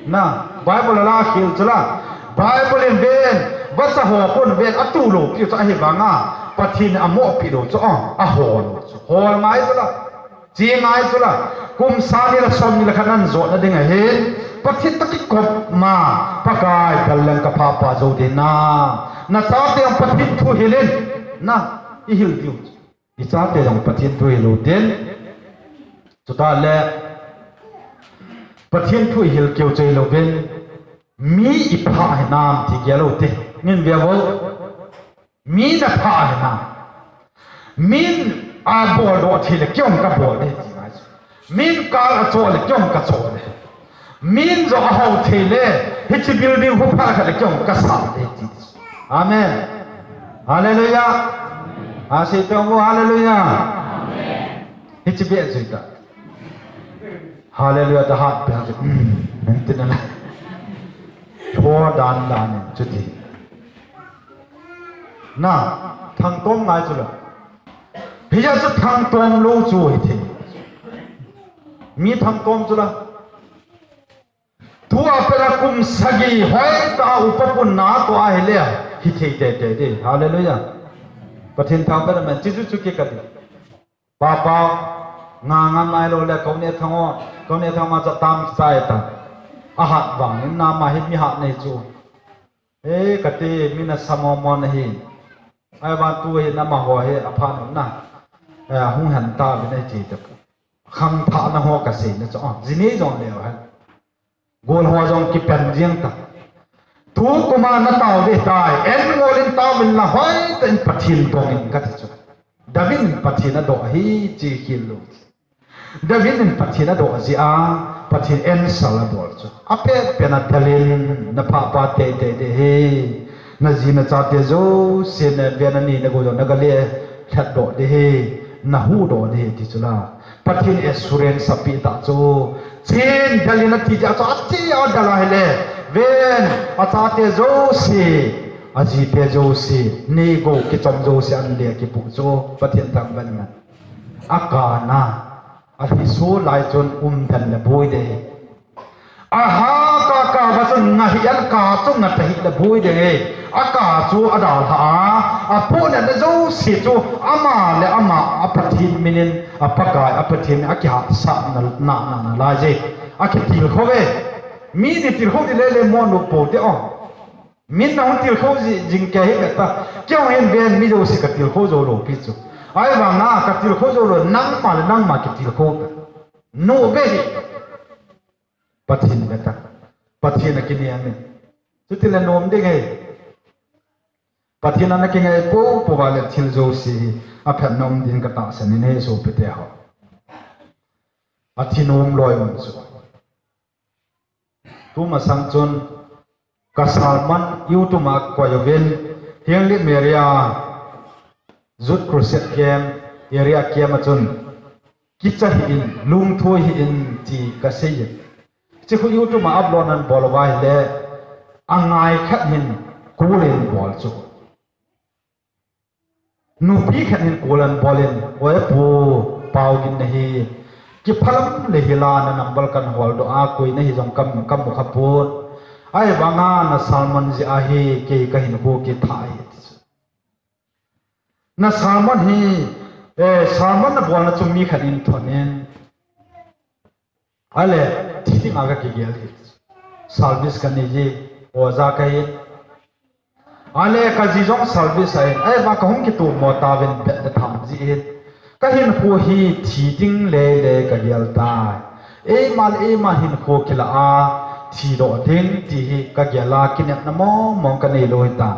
Na, Bible la khel chu la. Bible in ven, vacha ho kon ven, atu lou pi chu ahi vanga. Pathen in amo pi lou chu, oh, ahol lou chu. Hol ngai chu la. Chi ngai chu la. Kum sang ni la som ni la khat nan jot na ding ahin. Pathen toh kikop ma. Pakai bel leng ka phapa jou ding na. Na chate Pathen thu hil in. Na, i hil diu. I chate jong Pathen thu hil u tin. Chutah le Pathen thu i hil keu chu hilou vin. Mi i pha hinam ti gel u te. Ngin ve vo. Mi na pha hinam. Min a bol doh thei le kei jong ka bol de ti ngai chu. Min kal a cho le kei jong ka cho de. Min jong a hou thei le, hiche building hu pha khat le kei jong ka sa de ti. Amen. Hallelujah. A sei tong u hallelujah. Hiche beh jui ta. Hallelujah ta hat pe ha chu. Hmm, men tin ala. Tho dan dan in chuti. Na, thangtom ngai chu la. Hia chu thangtom lou chu hi thei. Mi thangtom chu la. Tua pera kum sagi hoitah a upa pun natoh ahile, hithei teitei ding. Hallelujah. Pathen thangvah in amen. Chuchu chu kikah ding. Papa, nga ngam nailou le, kau neh thang o, kau neh thang ma cha tam kichai ta. Ahat vangin nama hi mi hat nei chu. E, kati, mi nasa momon ahi. Ahivang tu hi namaho hi aphan na. E, hung hen tauvin ahi ti ta. Khangthahna ho kasei na chu. O, jinei jong leu hen. Golho jong kipan jeng ta. Tu kum a natao ding tai, en ngol in taovin la hoitah in Pathen dong in kati chu. David in Pathen adoh ahi ti khel lou. David in Pathen adoh jeh a, Pathen answer abol chu. Apet pen a del in, naphapa teitei ding ahi. Naji nachate jouse naven ani nagou jong naga lelhat doh ding ahi. Nahuhdoh ding ahi ti chu la. Pathen assurance apeh tah chu. Chen, del in ati jeh a chu, ache a del ahile. Ven, achate jouse, ajite jouse, neigou kichom jouse anle kipu chu. Pathen thangvah in amen. Akana, alhiso lai chun umden le boi ding. Aha, ka, ka, va chun nga hi an ka chu nga ta hi le boi ding e. Aka chu adalha a. Apohnat le jouse chu ama le ama a Pathen minin, a Pakai, a Pathen min akihatsah na, na, na, na lai je. Akitilkhou ve. Mi ni tilkhou ti le le mo nu po te o. Min nahung tilkhou ji, jing kei hi ve ta. Kei hin ven mi jouse katilkhou jou lou pi chu. Ahivanga katilkhou jou lou, nangma le nangma kitilkhou ta. Nu ve hi. Pathen ve ta. Pathen a kinei ahi. Chutile nom ding ahi. Pathen a nakingai popo uva le thil jouse hi aphat nom ding katahsan in ahi sopite ho. Athi nom loi um chu. Tumasang chun ka sermon YouTube a koi uvin, Henglep area Youth Crusade Camp, area camp a chun, kicha hih in, lungthoi hih in ti kasei in. Hiche khu YouTube a upload nabol uva ahile, angai khat hin call in bol chu. Nupi khat hin call in bol in, "Oi pu, Paugin nahi. Kiphalam le hila na number kan holdoh a, koi nahi jong kam, kamu khapon. Ahivanga na sermon jeh a hi, kei kahinkho kitha ahi," ati chu. Na sermon hi, eh, sermon nabolna chu mi khat in thon in. Ale, thi dinga kakigel hi. Service kanei ji, oja kahi. Ale, kaji jong service ahin. Ahivang kahung kitomo tauvin bet le tham ji hin. Kahinkho hi thi ding lele kagel tai. Eima le eima hinkho kila a, thidoh ding ti hi kagel a, kinepna mong mong kanei lou hita.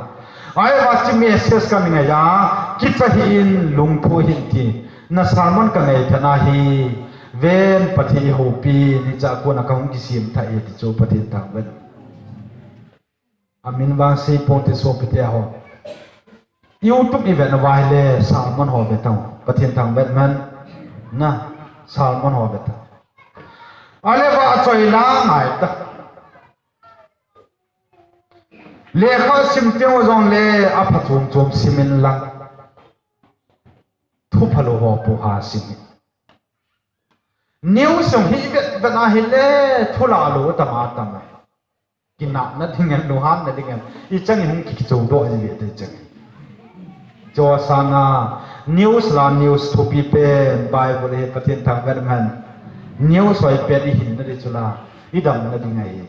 Ahivang hiche message kangai a, kicha hih in, lungthoi hih in ti. Na sermon kangai phat na hi, ven Pathen ihoupi, hichea kona kahung kisem thah e ti chu Pathen thangvah in. Amin vang sei ponte sopite ho. YouTube ivet uva ahile sermon ho ve tao. Pathen thangvah in amen. Na, sermon ho ve tao. Ale va achoi la ngai ta. Lekha sim teng jongle apha chom chom sim in lang. Thu phalou ho poha sim in. News jong hi vet vet ahile thu lah lou tam a tam e. Kinahna ding in, lunghanna ding in. Ichan in hung kichou doh ji ve te chan. Chua sanga news la news thupi pen Bible hi Pathen thangvah in amen. News hoi pen ihin na ding chu la. Idamna ding ahi.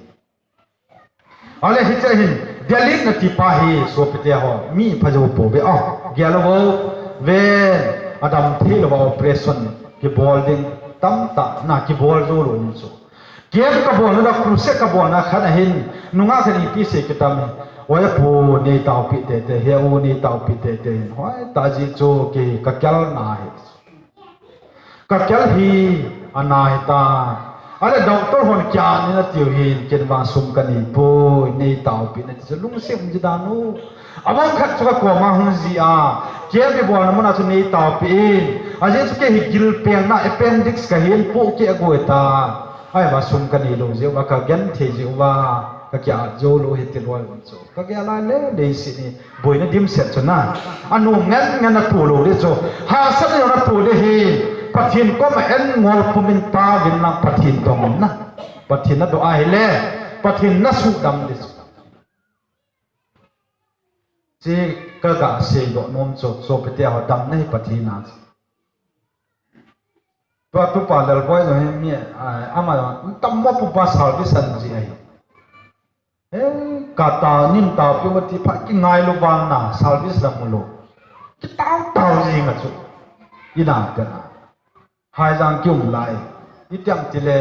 Ale hiche hin, Delhi nati pa hi sopite ho, mi pha jou pouve. Ah, gel uvin, ven, adam thei louva operation kibol ding tamtah na kibol jou lou in chu. Camp kabolna da, crusade kabolna khat ahin, nungah khat in ipi sei kitam e. Oi pu, nei taopi teitei, he u, nei taopi teitei. Hoitah jeh chu kei kakelna hi. Kakel hi, ana hitai. Ale doctor hon kian in atiu hin, ken vang sum kanei poi, nei taopi in ati chu lungset um ji dan u. Abang khat chu kakoma hung ji a, camp ibolna muna chu nei taopi in. Ajeh chu kei hi gilpengna appendix kahin, pohkeh agoi tai. Ahivang sum kanei lou jeh uva, kagenthei jeh uva, kakiat jou lou hiti loi um chu. Kagel a le, leiset hi boina dimset chu na. Anom ngen ngen a tu lou ding chu. Hahsatna jong a tu ding hi. Pathen koma en ngol pum in taovin lang Pathen dong in na. Pathen nadoh ahile. Pathen na sudam ding chu. Chi ka ga seidoh nom chu, sopite ho, damna hi Pathen a chu. Tua tupa Lalboi jong hi mi, a, ama jong tam mo pupa service an ji ahi. Eh, ka ta nim ta pi ma ti pha ki ngai lo vang na service la mu lo. Ki tau tau ji nga chu. Ina ka na. Hai jang ki um lai. I tiam ti le,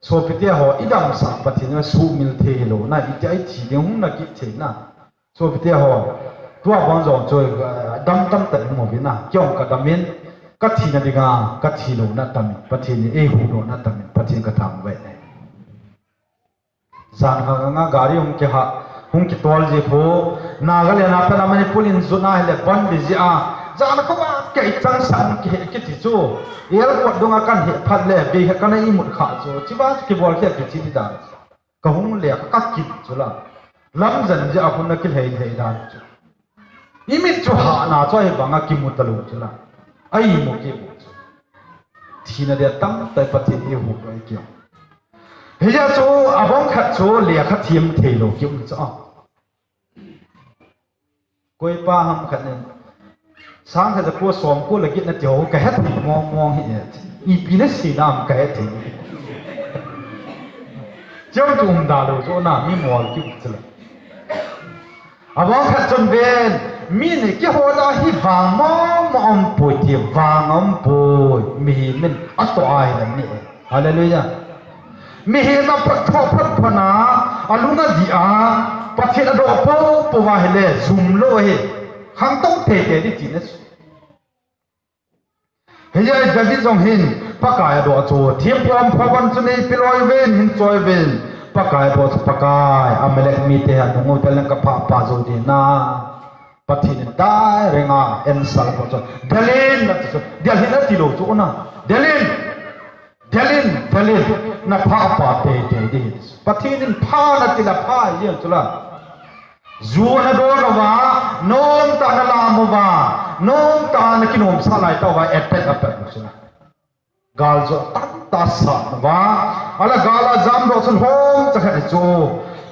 sopite ho, i damsah Pathen na sumil thei lo na, i ti ai thi ding hung na ki thei na. Sopite ho, tua bang jong chu, eh, dam tam ta i mu vi na. Ki ong ka dam in, ka thina dinga, ka thi lo na tam in, Pathen ni ei hu lo na tam in, Pathen ka thangvah e. Jan kha nga gari hung kiha, hung kitol ji phu. Nagaland a pat a Manipur in jun a hile ban di ji a. Jan kha ba kei chang sang kihe kiti chu. Airport dunga kan he phat le, be he kan imut kha chu. Chiba chu kibol khe kiti di dan. Ka hung le ka kit chu la. Lam jan ji a hun na kilhei lhei dan chu. I mit chu hahna chu ahi banga kimu talou chu la. Ai mu kimu chu. Thina dia tamtah Pathen i hu lou i kiu. Hijeh chu abang khat chu lekha thiem thei lou kiu chu. Koipa ham khat nin. Sang khat chu ko som ko la git na ti ho ka het mong mong hi e. Ipi na si nam ka het thei. Cheu chu um da lou chu na mi mol kiu chu la. Abang khat chun ven, mi ni kihol a hi vang mong mong um poi ti, vang um poi, mihem in atoh a hi la ni. Hallelujah. Mihem a phat tho phat phana, alung a di a, Pathen adoh po po va hile, jum lou hi. Khangtou thei thei di ti na. Hijeh a David jong hin, Pakai adoh chu, thim pom pho ban chu nei piloi ven, hin choi ven, Pakai adoh chu, Pakai, Amalek mite hi anung u tel leng ka pha pa jou ding na. Pathen in dai renga, en sal po chu, Delin, na chu, Delin ati lou chu na, Delin, Delin, Delin, na pha pa te te di. Pathen in pha na ti la pha, yen chu la. Ju ana don uva, nomtah ana lam uva, nomtah ana kinomsah lai tah uva, attack apet u chu na. Gal jo tamtah asat uva, ala gal a jam doh chun hom cha khat chu,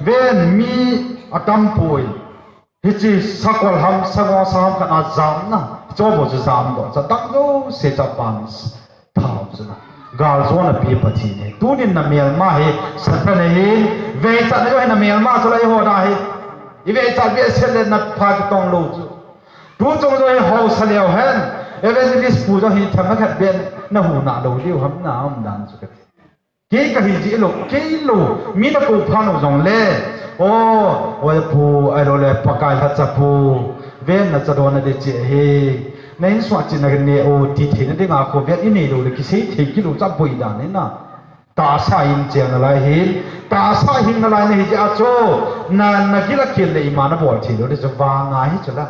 ven mi atam poi. Hiche sakol ham, sangosa ham khat a jam na, chu bou chu jam doh, cha dang jouse cha pan. Thao chu na. Gal jona pi Pathen hi. Tunin na melma hi Satan ahin, veichat na jo hi na melma chu la i ho da hi. I veichat behseh le na pha kitong lou chu. Tu chung jo hi hausa leu hen. Evangelist pu jo hi themkhat beh na hu na lou diu ham na um dan chu ka ti. Kei ka hi ji lou, kei lou. Mi na kou pha lou jong le. O, oi pu, ahilou le Pakai lhacha pu. Ven na cha don na de che hi. Na insung a chin na ne o ti thei na dinga kho vet i nei lou le kisei thei kilou cha boi dan hi na. Tahsa in cheng na lai hin, tahsa hing na lai na hi jeh a chu, na, na gil a khel le ima na bol thei lou le chu vang ngai hi chu la.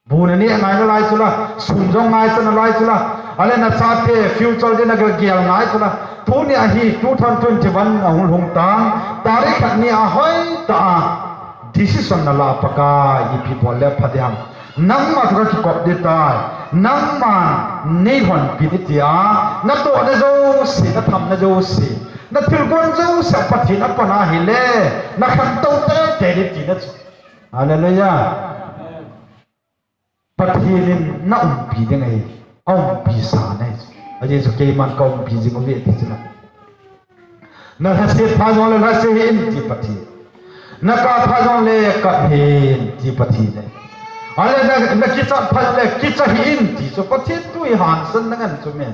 Bu na neh ngai na lai chu la, sum jong ngai cha na lai chu la. Ale na chate future din na gel gel ngai chu la. Tuni a hi two thousand twenty-one a hung lhung tan, tarik khat ni a hoi ta a. Decision na la Pakai, ipi bol le pha ding ham. Nangma thu ka kikop ding tai. Nangma nei lhonpi ding tia. Na tohna jouse, na thamna jouse, na thilgon jouse Pathen a pan a hile, na khantou teitei ding tina chu. Hallelujah. Pathen in na umpi ding ahi, a umpi sa na hi. Ajeh chu keiman ka umpi jing uve ti chu na. Na lhaset pha jong le lhase hih in ti Pathen. Na kap pha jong le kap hih in ti Pathen ahi. Ale na, na kichat pha le kicha hih in ti chu Pathen thu hi hangsan na ngen chu me.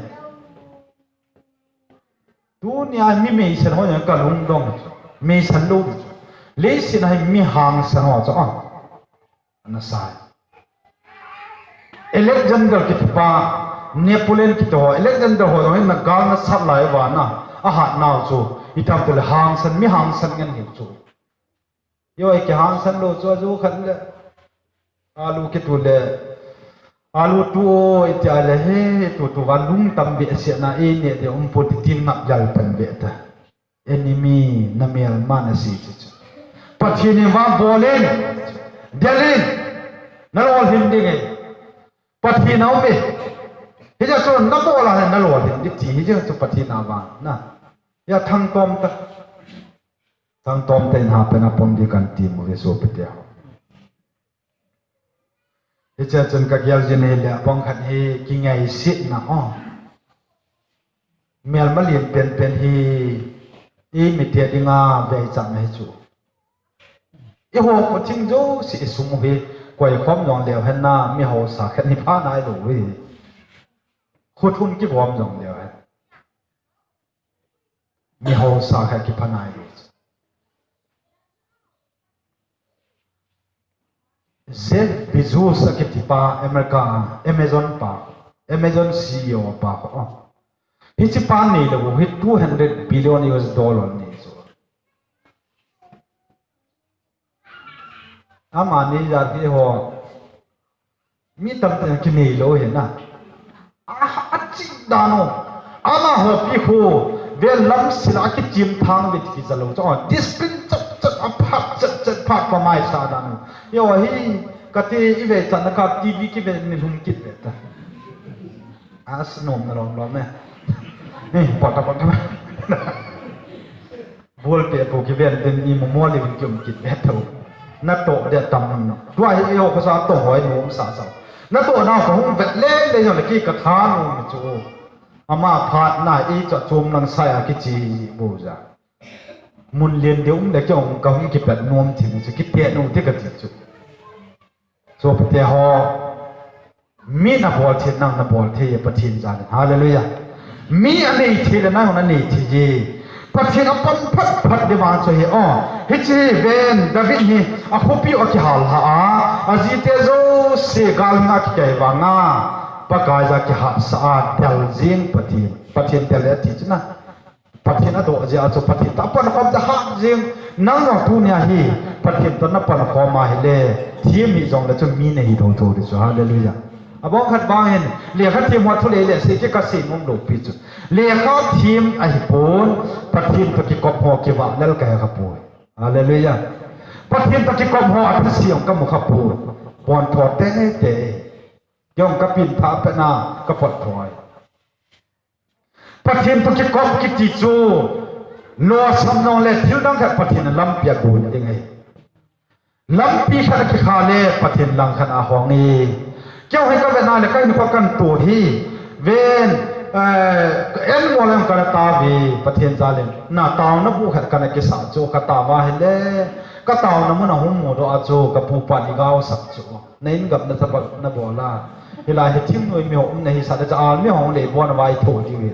Tunia mi meisan ho jong ka lungdong chu. Meisan lou chu. Leiset a hi mi hangsan ho chu a. Ana sai. Alexander kiti pa, Napoleon kiti ho, Alexander ho jong hin na gal na sat lai uva na, a hat nau chu, i tam te le hangsan, mi hangsan ngen hi chu. Yo, i kihangsan lou chu, a ju khat le, alu kitu le, alu tu o, i ti a le, he, tu tu va lung tam behseh na, ei neh ding um pon ti tin ngap jal pan be ta. Enemy, na melma na si chu chu. Pathen in vang bol in, del in, na lolhin ding e. Pathen a um e. Hijeh chun na bol a le na lolhin ding ti, hijeh chun Pathen a vang na. Ya thang tom ta. Tangtom tah in hapen apom ding kan ti mu ve sopite ho. Hiche chun ka gel jin hile abang khat hi kingaisetna o. Melma lien penpen hi i mite dinga veichatna hi chu. I ho ko thing jouse i sum u hi koi khom jong leu hen na mi hausa khat hi pha nai lou hi. Khut hun kibom jong leu hen. Mi hausa khat kipha nai lou. Jeff Bezos akiti pa America Amazon pa, Amazon C E O pa ho. Hiche pa neilou hi two hundred billion U S dollar nei chu. Amani jat hi ho. Mi tamtah kinei lou hi na. A, achih dan u. Amaho pi khu, vel lam sila kichim thang vet kija lou chu. Discipline chat chat a phat chat chat phat pa mai sa dan u. Yo hi, kati i veichatna ka T V kive ni lhum kit ve ta. As nom na lom lom e. Ni, pota pota. Ball pe po kiven tin ni mo mo le vin kium kit ve tho. Natoh de tam no. Tua hi eiho khosa toh hoi nom sa sa. Natoh nau kahung vet le le jong le kei katha nom chu. Ama phat na ei cha chom lang sa a kichi bu ja. Mun lien ding um le kei kahung kipet nom thim chu kipet nom ti kati chu. Sopite ho, mi nabol thei nang nabol thei e Pathen jalin. Hallelujah. Mi anei thei le nang anei thei e. Pathen apon phat phat ding vang chu hi o. Hiche hi ven David hi akhopi u akihal lha a. Ajite jouse gal hinga kikai vanga. Pakai ja kihatsah a del jing Pathen. Pathen del e ati chu na. Pathen adoh jeh a chu Pathen toh apon khom jeh a hat jing, nang jong tunia hi Pathen toh napon khom a hile, thiem hih jongle chu mi nahi thotho ding chu, hallelujah. Abang khat vang hin, lekha thiem ho thu lele sei kei kasei nom lou pi chu. Lekha thiem ahipon, Pathen toh kikop ho kivah lel kahe kha poi. Hallelujah. Pathen toh kikop ho athase jong kamu kha poi. Pon tho tete. Jong kapin tha pena, kapot thoi. Pathen toh kikop kiti chu, losam jongle thil dang khat Pathen in lampi agon ding ahi. Lampi khat akikha le Pathen lang khat ahong e. Keiho hi kavet na le kahinkho kanto hi. Ven, eh, en mo le kana tao ve Pathen jalin. Na taona bu khat kana kisah chu katao a hile. Kataona mun ahung mudoh a chu kapu pan igaosap chu. Na in gam na tabak na bol a. Hilai hi thingnoi mi ho um na hisah le cha al mi ho le bon vai tho diu hi.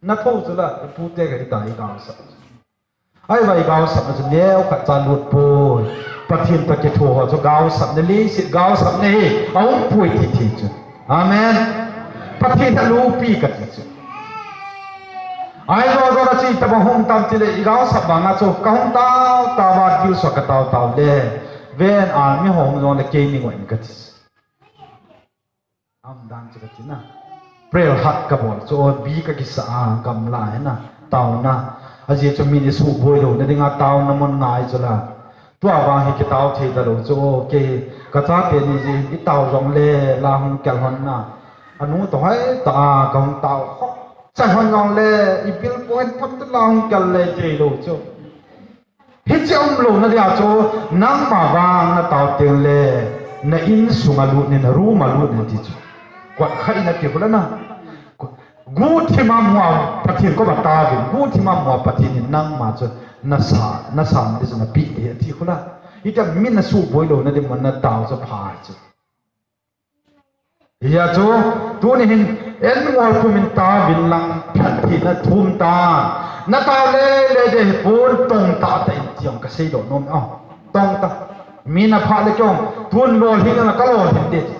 Na tho chu la, pute ka hita igaosap. Ahivang igaosapna chu neo khat cha lut poi. Pathen toh kitho ho chu gaosapna leiset gaosapna hi aum poi ti thei chu. Amen. Pathen alopi kati chu. Ahivang jong a chu itobang hung tam tile igaosap vanga chu kahung tao tao a dilso katao tao le. Ven a mi hung jongle keini ngoi in kati. Aum dan chu kati na. Prayer hat kabol chu, o, bi kakisa a, gamla hina, taona. Ajeh chu mi ni suboi louna dinga taona mun ngai chu la. Tua vang hi kitao thei talou chu, o, kei kachate ni jeh in itao jongle la hung kel hon na. Anu toh hoi ta a, kahung tao ho. Chai hon jongle, ibil poi tham ta la hung kel le jeh lou chu. Hiche umlouna dia chu, nangma vang natao tengle, na insunga lut in, na room a lut in ti chu. Kot khat in ati khu la na. Guhthima mua Pathen koma taovin, guhthima mua Pathen in nangma chu nasa, nasan ding chu napeh ding ati khu la. Hitia mi nasuboi louna ding mun natao chu pha chu. Hia chu, tuni hin, en ngol pumin taovin lang phattheina thum tan. Natao lele ding hipon tong tah tah in ti jong kasei doh nom e. Tong tah. Mi napha le kei jong, tun lolhin na kalolhin ding.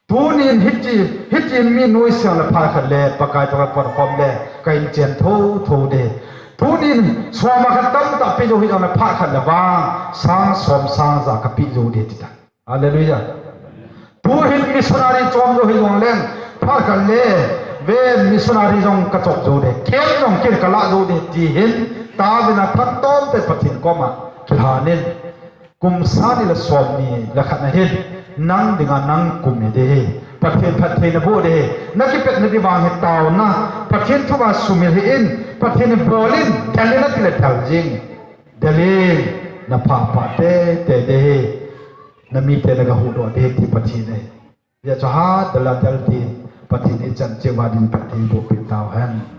Tunin hiti, hitin mi nuisat le phat khat le, Pakai toh kapon khom le, ka inchen tho tho ding. Tunin, soma khat tamtah pe jou hih jongle phat khat le vang, sang som sang ja kapeh jou ding ti ta. Hallelujah. Tuhin missionary chom jou hih jongleng, phat khat le, ven missionary jong kachop jou ding, camp jong kin kalah jou ding, ti hin, taovin athantom tah in Pathen koma kilhan in. Kum sang ni le som ni le khat na hin, nang dinga nang kum hi ding hi, Pathen phattheina boh ding hi, nakipetna ding vang hi taona, Pathen thu a sumil hih in, Pathen in bol in, del in ati le del jing. Delhi, na pha pha te te de hi, na mi te na ga hu do de ti Pathen e. Ya cha ha dala dal ti Pathen e chan che wa din Pathen bo pi tau hen.